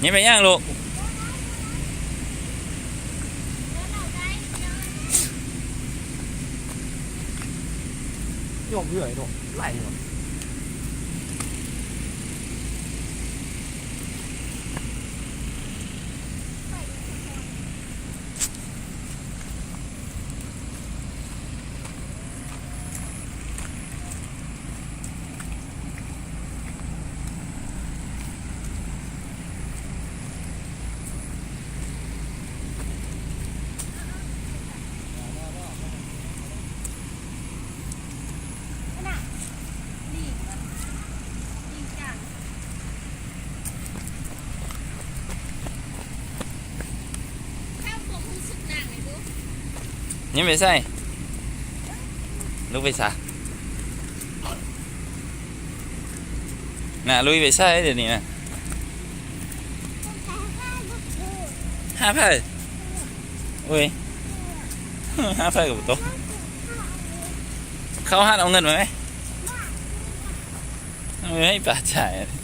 ນີ້ແມ່ນຫຍັງລູກ? ຍົກເຫື່ອຍໂດດໄຫຼໂດດ. ຍັງໄປໃສ? ລູກໄປໃສ? ໜ້າລຸຍໄປໃສດຽວນີ້ນະ? ຫາໃຜ? ໂອ້ຍ ຫາໃຜກໍບໍ່ຕົກ. ເຂົ້າຮ້ານເອົາເງິນມາໄໝ? ເອີຍ ປາຈ່າຍ.